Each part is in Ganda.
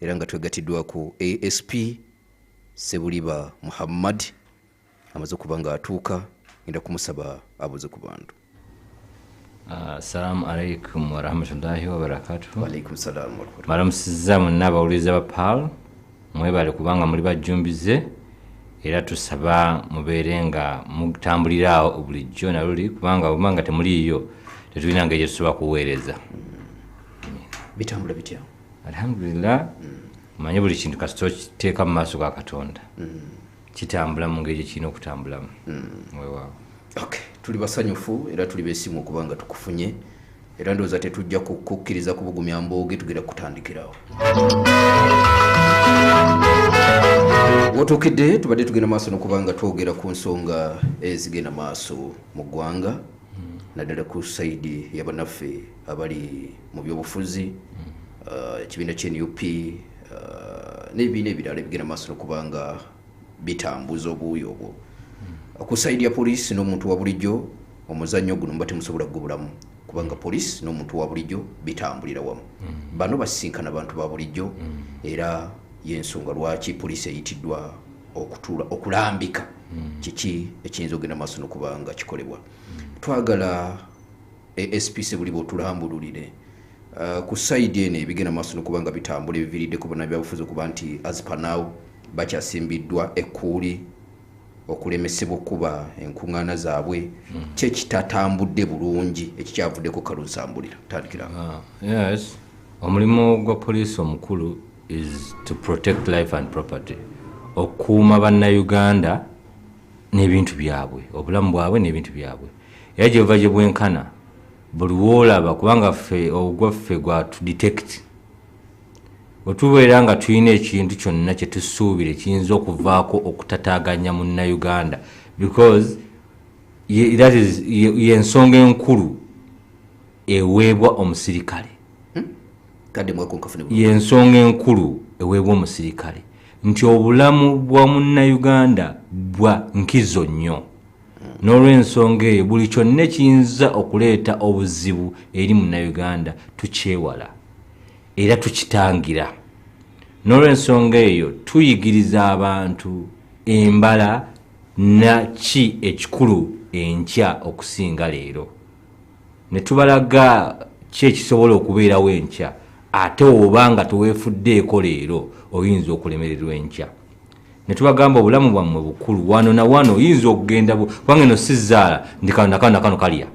Era nga twegatiddwako ASP Sebuliba Muhammad, amaze okuba nga atuuka. Ngenda kumusaba abuze ku bantu. Assalamu alaikum warahmatullahi wabarakatuhu. Alaikum salam warahmatullahi. Malamusizza mwenna abawuliriza ba Pearl, mwebale kubanga muli bajjumbize, era tusaba mubeere nga mutambulira awo bulijjo naluli, kubanga bwema nga temuliiyo tetulina ngeri gyetusobola kuweereza. Bitambula bitya? Alhamdulillah. Manye buli kintu kasita okiteeka mu maaso ga Katonda, kitambula mu ngeri gyekirina okutambulamu. Weewaawo. Okay, tuli basanyufu era tuli besimu okuba nga tukufunye, era ndowooza tetujja kukkiriza kubugumya mbooge, tugenda kutandikirawo wotuukidde. Tubadde tugenda maaso nokuba nga twogera ku nsonga ezigenda maaso mu ggwanga, naddala ku side y'abannaffe abali mu byobufuzi, ekibiina kye NUP, n'ebibiina ebirala ebigenda maaso nokuba nga bitambuza obuuyi obwo. Ku side ya poliisi n'omuntu wa bulijjo, omuzannyo guno muba temusobola kugubulamu, kubanga poliisi n'omuntu wa bulijjo bitambulira wamu. Bano basisinkana bantu ba bulijjo, era yensonga lwaki poliisi eyitiddwa okutuula okulambika kiki ekiyinza okugenda maaso nokuba nga kikolebwa. Twagala ASP Sebuliba otulambululire ku side eno ebigenda maaso nokuba nga bitambula, ebiviiriddeko bannabyabufuzi okuba nti as per now bakyasimbiddwa ekkuuli, okulemesebwa okuba enkuŋŋaana zaabwe. Kyekitatambudde bulungi ekikyavuddeko kalunsambulira? Tandikira. Yes, omulimu gwa poliisi omukulu is to protect life and property, okukuuma bannayuganda n'ebintu byabwe, obulamu bwabwe n'ebintu byabwe. Era gye buva gye bwenkana buli woolaba, kubanga ffe ogwaffe gwa to detect. Bwe tubeera nga tulina ekintu kyonna kye tusuubira ekiyinza okuvaako okutataaganya munnayuganda, because that is yensonga enkulu eweebwa omusirikale. Kadde mwako nkafune bulungi. Yensonga enkulu eweebwa omusirikale nti obulamu bwa munnayuganda bwa nkizo nnyo. N'olwensonga eyo, buli kyonna ekiyinza okuleeta obuzibu eri munnayuganda tukyewala era tukitangira. N'olwensonga eyo, tuyigiriza abantu embala na ki ekikulu enkya okusinga leero, ne tubalaga ki ekisobola okubeerawo enkya, ate oba nga teweefuddeeko leero oyinza okulemererwa enkya. Ne tubagamba obulamu bwammwe bukulu wano na wano, oyinza okugenda kubanga eno si zaala nti kano nakano nakano kalya.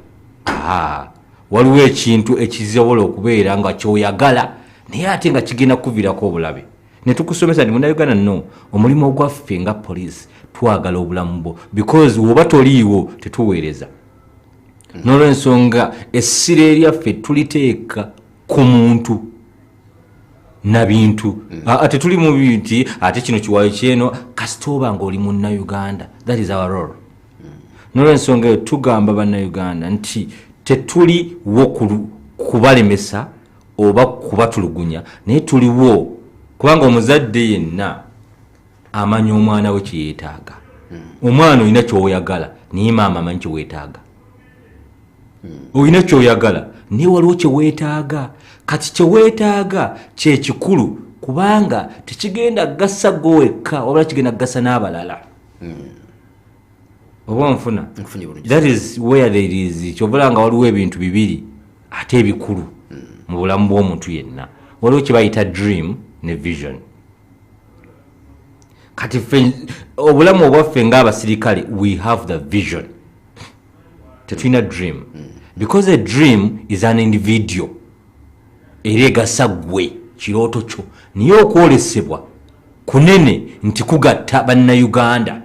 Aa, waliwo ekintu ekisobola okubeera nga kyoyagala naye ate nga kigenda kukuviirako obulabe, ne tukusomesa nti munnayuganda, no omulimu ogwaffe nga poliisi twagala obulamu bwo, because woba toliiwo tetuweereza. N'olwensonga essira eryaffe tuliteeka ku muntu na bintu. Aa, tetuli mu nti ate kino kiwayo kyeno, kasita oba nga oli munnayuganda. That is our role. N'olwensonga eyo, tugamba bannayuganda nti tetuliwo kubalemesa oba kubatulugunya, naye tuliwo kubanga omuzadde yenna amanya omwana we kyeyeetaaga. Omwana olina kyoyagala, naye maama amanyi kyeweetaaga. Olina kyoyagala, naye waliwo kyeweetaaga. Kati kyeweetaaga kyekikulu, kubanga tekigenda gasa gwe wekka, wabula kigenda kugasa n'abalala. Oba onfuna? Nkufunye bulungi. That is where there is kyovula nga waliwo ebintu bibiri ate ebikulu mu bulamu bw'omuntu yenna. Waliwo kye bayita dream ne vision. Kati ffe obulamu obwaffe ng'abasirikale, we have the vision, tetulina dream, because a dream is an individual, era egasa ggwe kirooto kyo, naye okwolesebwa kunene nti kugatta bannayuganda.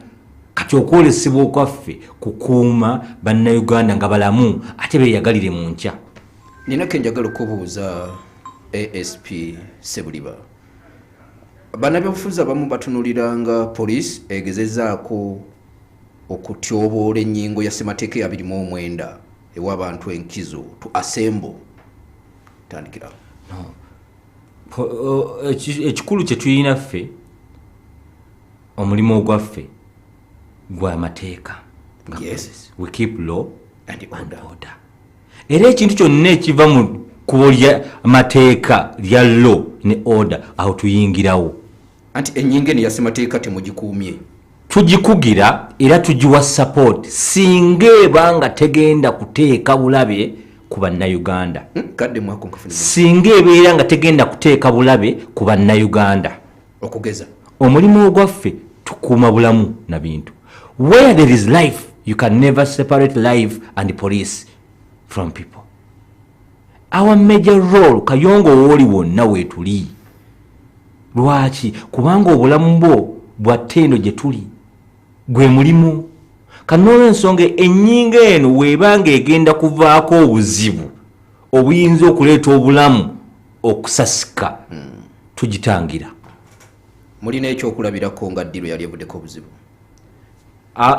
Kati okwolesebwa okwaffe kukuuma bannayuganda nga balamu ate beeyagalire mu nkya. Nina kenjagala okubuuza, ASP Sebuliba. Bannabyabufuzi abamu batunuliranga poliisi egezezaako okutyoboola ennyingo ya ssemateeka ya 29 ewa abantu enkizo to assemble. Tandikira. Ekikulu kye tulina ffe, omulimu ogwaffe gwa mateeka. We keep law and and order. Order. Era ekintu kyonna ekiva mu kkubo lya mateeka lya law ne order, awo tuyingirawo. Anti ennyingo eno ya ssemateeka temugikuumye. Tugikugira era tugiwa support singa eba nga tegenda kuteeka bulabe ku bannayuganda. Kadde mwako nkafuna. Singa ebeera nga tegenda kuteeka bulabe ku bannayuganda. Okugeza? Omulimu ogwaffe tukuuma bulamu na bintu. Where there is life, you can never separate life and police from people. Our major role, Kayongo, wooli wonna weetuli. Lwaki? Kubanga obulamu bwo bwa ttendo gye tuli, gwe mulimu. Kanolwensonga ennyingo eno weebanga egenda kuvaako obuzibu obuyinza okuleeta obulamu okusasika, tugitangira. Mulina ekyokulabirako nga ddiiro yali evuddeko obuzibu?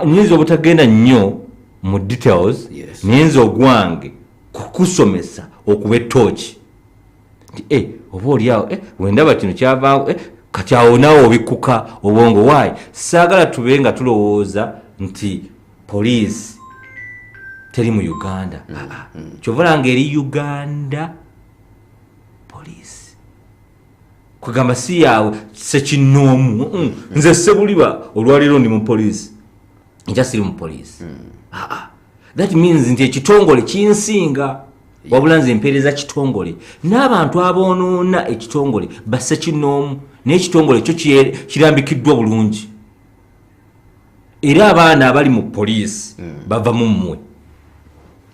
Nyinza obutagenda nnyo mu details, naye nze ogwange kukusomesa okuba etooki nti oba oliawo wendaba kino kyavaawo, kati awo naawe obikkuka obwongo. Waayi saagala tube nga tulowooza nti poliisi teri mu Uganda. Kyova langa eri Uganda Police, kwegamba si yaawe sekinoomu. Nze Sebuliba olwaleero ndi mu poliisi, nkya siri mu poliisi. That means nti ekitongole kinsinga, wabula nze mpeereza kitongole n'abantu aboonoona ekitongole basekinoomu, naye ekitongole kyo kirambikiddwa bulungi, era abaana abali mu poliisi bava mu mmwe.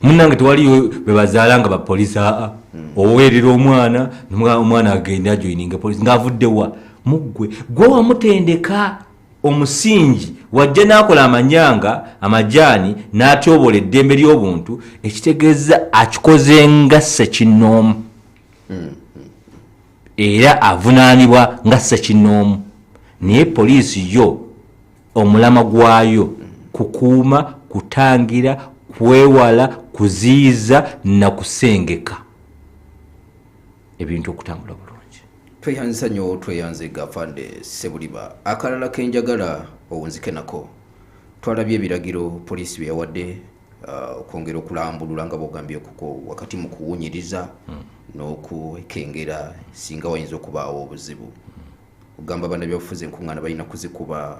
Munange, tewaliyo bebazaala nga bapoliisi. Aa, oweerera omwana, omwana agenda ajoininga poliisi ng'avuddewa? Muggwe gwe wamutendeka omusingi, wajja n'akola amanyanga amajaani n'atyobola eddembe ly'obuntu, ekitegeeza akikoze nga ssekinnoomu era avunaanibwa nga ssekinnoomu. Naye poliisi yo omulama gwayo kukuuma, kutangira, kwewala, kuziyiza na kusengeka ebintu okutambula bulungi. Tweyanza nnyo, tweyanze gafande Sebuliba. Akalala kenjagala owunzike nako, twalabye ebiragiro poliisi bye yawadde okwongera okulambulula nga bwogambye kuko wakati mu kuwunyiriza n'okukengera singa wayinza okubaawo obuzibu. Ogamba bannabyabufuzi enkuŋŋaana balina kuzikuba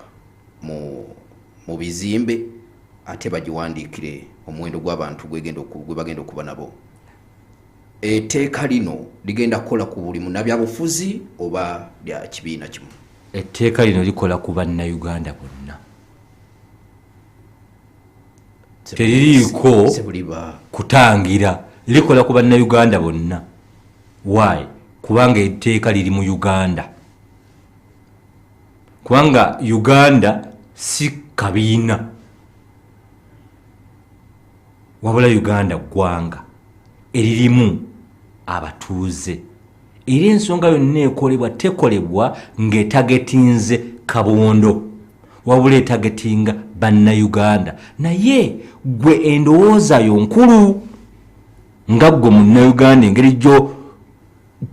mu bizimbe, ate bagiwandiikire omuwendo gw'abantu gwe bagenda okuba nabo. Etteeka lino ligenda kukola ku buli munnabyabufuzi oba lya kibiina kimu? Etteeka lino likola ku bannayuganda bonna, teririiko Sebuliba. kutangira. Likola ku bannayuganda bonna. Why? Kubanga etteeka liri mu Uganda, kubanga Uganda si kabiina, wabula Uganda ggwanga eririmu abatuuze, era ensonga yonna ekolebwa tekolebwa ng'etagetinze kabondo, wabula etagetinga bannayuganda. Naye gwe endowooza yo nkulu nga ggwe munnayuganda, engeri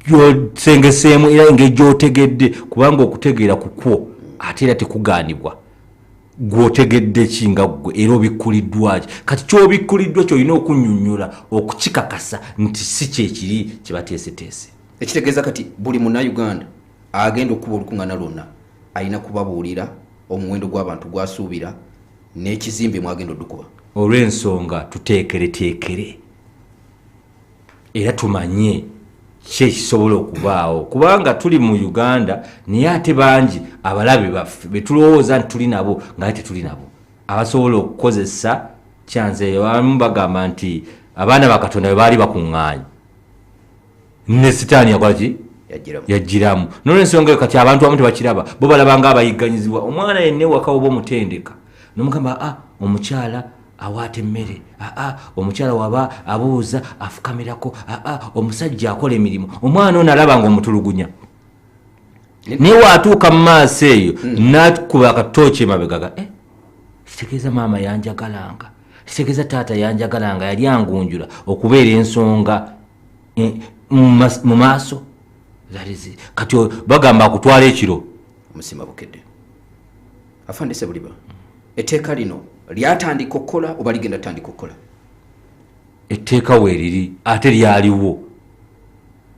gyosengeseemu era engeri gyotegedde, kubanga okutegeera kukwo ate era tekugaanibwa. Gwotegedde ki nga ggwe, era obikkuliddwa ki? Kati kyobikkuliddwa kyolina okunnyonnyola okukikakasa nti si kyekiri kyebateeseteese. Ekitegeeza kati buli munnayuganda agenda okukuba olukuŋŋaana lwonna alina kubabuulira omuwendo gw'abantu gwasuubira n'ekizimbe mwagenda oddukuba. Olw'ensonga tuteekereteekere era tumanye ki ekisobola okubaawo, kubanga tuli mu Uganda, naye ate bangi abalabe baffe betulowooza nti tuli nabo nga ate tetuli nabo, abasobola okukozesa kyanze. Abamu bagamba nti abaana ba Katonda bwe baali bakuŋŋaanye ne Sitaani yakola ki? Yagiramu. Yagiramu. Nolwensonga eyo kati abantu abamu tebakiraba, bo balaba nga abayigganyizibwa. Omwana yenna ewaka oba omutendeka nomugamba, a omukyala awaata emmere, aa omukyala waba abuuza afukamirako, aa omusajja akola emirimu, omwana ono alaba nga omutulugunya, naye waatuuka mu maaso eyo nakuba akatooki emabegaga, kitegeeza maama yanjagalanga, kitegeeza taata yanjagalanga, yali angunjula okubeera ensonga mu maaso. That is it. Kati bagamba akutwala ekiro. Omusima bukedde. Afande Sebuliba, etteeka lino lyatandika okukola oba ligenda tandika okukola? Etteeka weeriri ate lyaliwo,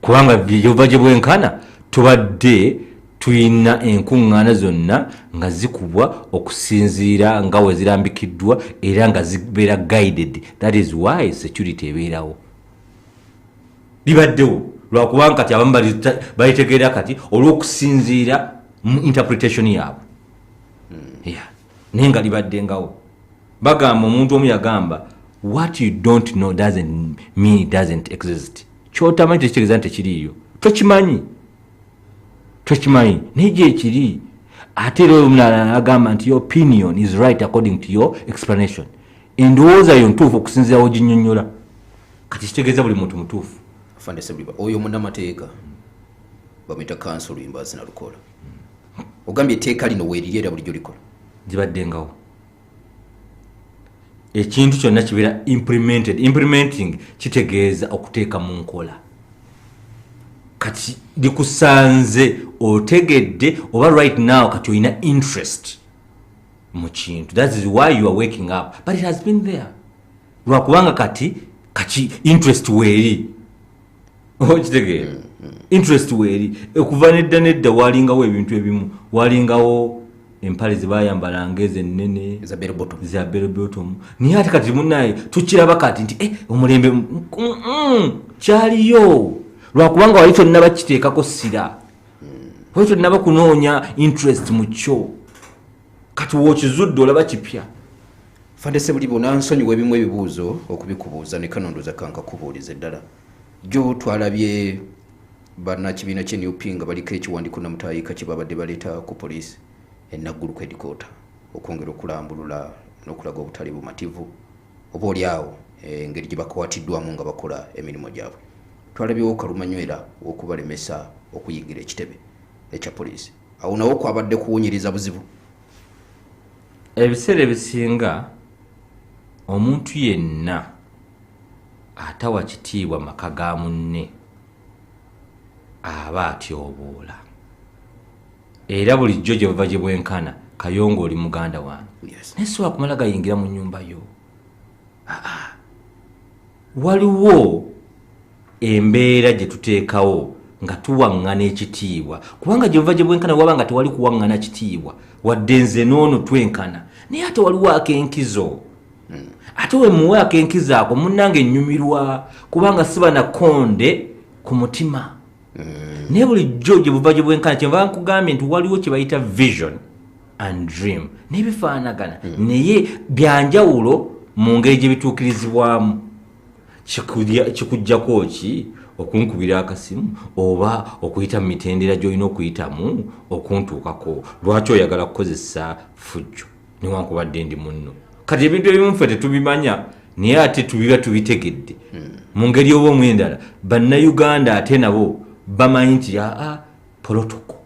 kubanga gyova gye bwenkana Tubadde tulina enkuŋŋaana zonna nga zikubwa okusinziira nga we zirambikiddwa era nga zibeera guided. That is why security ebeerawo. Libaddewo lwakubanga kati abamu balitegeera kati olw'okusinziira mu interpretation yaabwe. Yeah. Naye nga libaddengawo. Bagamba, omuntu omu yagamba, "What you don't know doesn't mean it doesn't exist." Kyotamanyi tekitegeeza nti tekiriiyo. Tokimanyi, tokimanyi, naye gyekiri. Ate era omulala agamba nti, "Your opinion is right according to your explanation." Endowooza yo ntuufu okusinziira woginyonnyola. Kati kitegeeza buli muntu mutuufu. Afande Sebuliba, oyo munnamateeka bamwita Counsel Luyimbazi Nalukoola, ogambye etteeka lino weeriri era bulijjo likola? Gibaddengawo. Ekintu kyonna kibeera implemented. Implementing kitegeeza okuteeka mu nkola. Kati likusanze otegedde oba right now kati olina interest mu kintu, that is why you are waking up, but it has been there. Lwakubanga kati interest weeri, okitegeera? Interest weeri okuva nedda nedda. Walingawo ebintu ebimu, walingawo empale zebayambalanga ezo ennene. Eza bell bottom. Za bell bottom. Naye ate kati munaye tukiraba kati nti omulembe kyaliyo, lwakubanga wali tonnaba kiteekako ssira, wali tonnaba kunoonya interest mu kyo. Kati wokizudde olaba kipya. Fande Sebuliba, onansonyiwa ebimu ebibuuzo okubikubuuza ne kanondoza kankakubuuliza eddala. Jjo twalabye bannakibiina kye NUP nga baliko ekiwandiiko namutayiika kye babadde baleeta ku poliisi enaggulu ku headquarter okwongera okulambulula n'okulaga obutali bumativu oba oli awo engeri gye bakwatiddwamu nga bakola emirimu gyabwe. Twalabyewo kalumanywera okubalemesa okuyingira ekitebe ekya poliisi. Awo nawo kwabadde kuwunyiriza buzibu? Ebiseera ebisinga omuntu yenna atawa kitiibwa maka ga munne aba atyoboola. Era bulijjo gye buva gye bwenkana, Kayongo oli muganda wange, naye sobola kumala gayingira mu nyumba yo. Aa, waliwo embeera gye tuteekawo nga tuwaŋŋana ekitiibwa, kubanga gye buva gye bwenkana waba nga tewali kuwaŋŋana kitiibwa, wadde nze n'ono twenkana, naye ate waliwo akenkizo. Ate we muwe akenkizo ako, munnange, ennyumirwa kubanga siba na konde ku mutima. Naye bulijjo gye buva gye bwenkana, kyenva nkugambye nti waliwo kye bayita vision and dream, naye bifaanagana, naye byanjawulo mu ngeri gye bituukirizibwamu. Kikugjako ki okunkubira akasimu oba okuyita mu mitendera gy'olina okuyitamu okuntuukako? Lwaki oyagala kukozesa fujjo newankubadde ndi munno? Kati ebintu ebimu ffe tetubimanya, naye ate tubiba tubitegedde mu ngeri oba omwendala. Bannayuganda ate nabo bamanyi nti aa, protocol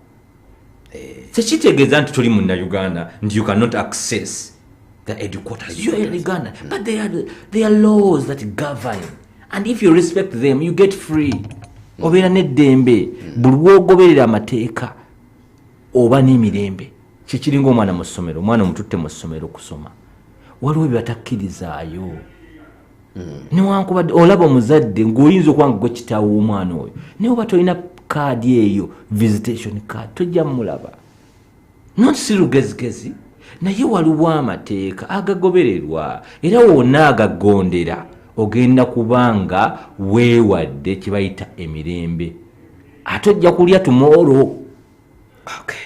tekitegeeza nti toli munnayuganda nti you cannot access the headquarters. You are in Uganda, but there are laws that govern, and if you respect them, you get free. Obeera n'eddembe. Buli lwogoberera amateeka oba n'emirembe. Kikiringa omwana mu ssomero. Omwana omututte mu ssomero okusoma, waliwo byebatakkirizaayo, newankubadde olaba omuzadde ng'oyinza okuba nga gwe kitaawo w'omwana oyo, naye oba tolina kaadi eyo, visitation card, tojja mumulaba. Not si lugezigezi, naye waliwo amateeka agagobererwa, era wonna agagondera ogenda kubanga weewadde kye bayita emirembe, ate ojja kulya tomorrow. Okay.